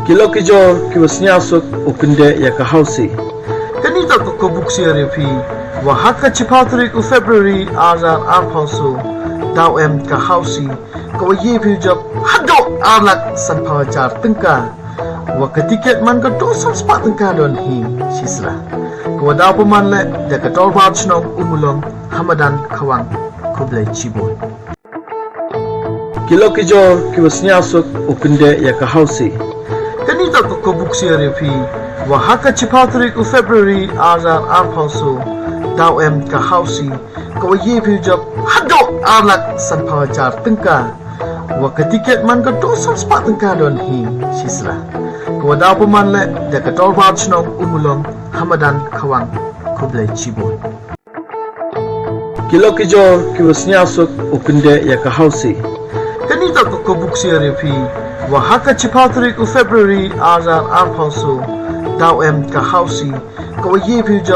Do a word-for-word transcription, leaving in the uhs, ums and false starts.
Ki lok ki jor ki wa sniawsuk u kyndeh ya ka housie. Kani toh ka khubor sha phi wa ha ka chiphaw tarik u February ar hajar arphaw saw daw em ka housie ka wa ye phi u jop haduh ar lak sanphaw hajar tyngka. Wa ka tiket man ka dor san spah tyngka don hi shisla. Ka wa daw pynman leh da ka dorbar chnong u Mulong ha madan Khawang. Khublei chibun. Ki lok ki jor ki wa sniawsuk u kyndeh ya ka housie. Kani toh ka khubor sha phi wa ha ka chiphaw tarik u February ar hajar arphaw saw daw em ka housie ka wa ye phi u jop haduh ar lak sanphaw hajar tyngka. Wa ka tiket man ka dor san spah tyngka don hi shisla. Ka wa daw pynman leh da ka dorbar chnong u Mulong ha madan Khawang. Khublei chibun. Ki lok ki jor ki wa sniawsuk u kyndeh ya ka housie. Kani toh ka khubor sha phi wa ha ka chiphaw tarik u February ar hajar arphaw saw daw em ka housie ka wa ye phi u jop